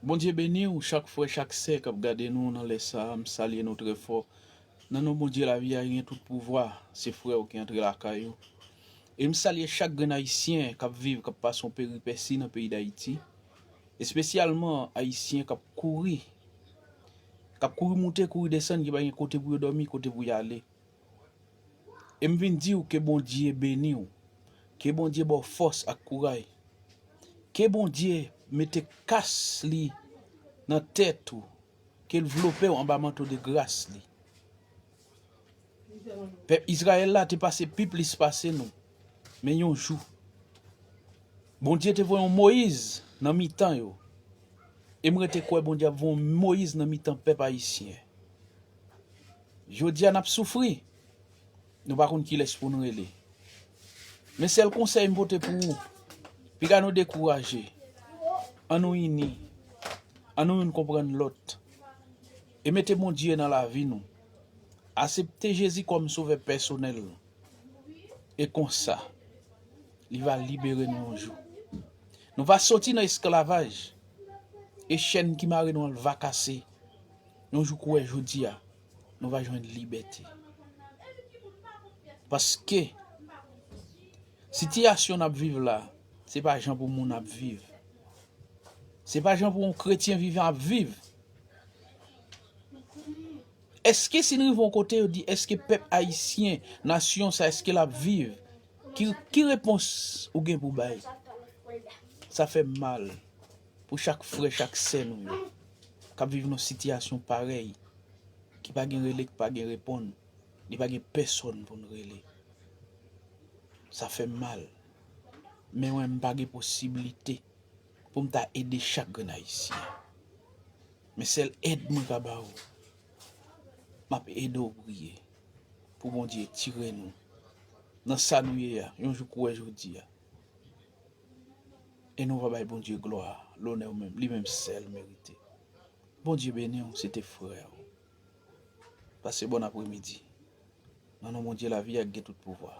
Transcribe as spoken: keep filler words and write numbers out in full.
Bondye beni w, chak frè, chak sè k ap gade nou nan lè sa a, m salye nou trè fò. Nan non Bondye lavi a gen tout pouvwa, se frè w ki antre lakay ou. E m salye chak grenn Ayisyen k ap viv, k ap pase yon peripesi nan peyi Dayiti. Espesyalman Ayisyen k ap kouri, k ap kouri moute, kouri desann, ki pa gen kote pou yo dòmi, kote pou y ale. E m vin di w ke Bondye beni w. Ke Bondye ba w fòs ak kouraj. Ke Bondye mete kas li nan tèt ou. Ke l vlope w anba manto de gras li. Pèp Izrayèl la te pase pi plis pase nou. Men yon jou, Bondye te voye yon Moyiz nan mitan yo. E m rete kwè Bondye ap voye yon Moyiz nan mitan pèp ayisyen. Jodi a n ap soufri. Nou pa konn kilès pou n rele. Men sèl konsèy m pote pou ou, piga nou dekouraje. An nou ini. An nou youn konprann lòt. E mete Bondye nan lavi nou. Asepte Jezi kòm sovè pèsonèl nou. E konsa, li va libere nou yon jou. Nou va soti nan esklavaj. E chèn ki mare nou an va kase. Yon jou kou wè jodi a, nou va jwenn libète. Paske sitiyasyon n ap viv la, se pa jan pou moun ap viv. Se pa jan pou yon kretyen vivan ap viv. Èske si n rive yon kote, yo di, èske pèp ayisyen, nasyon sa, èske l ap viv? Ki, ki repons ou gen pou bay? Sa fè m mal pou chak frè, chak sè nou yo, k ap viv nan sitiyasyon parèy, ki pa gen rele, ki pa gen reponn, li pa gen pèsonn pou n rele. Sa fè m mal. Men mwen, m pa gen posiblite pou m ta ede chak grenn ayisyen. Men sèl èd mwen ka ba ou, m ap ede w priye pou Bondye tire nou nan sa nou ye a, yon jou kou wè jodi a. E nou va bay Bondye glwa, lonè, ou menm, li menm sèl merite. Bondye beni w, se te frè w. Pase bòn apremidi. Nan non Bondye lavi a k gen tout pouvwa.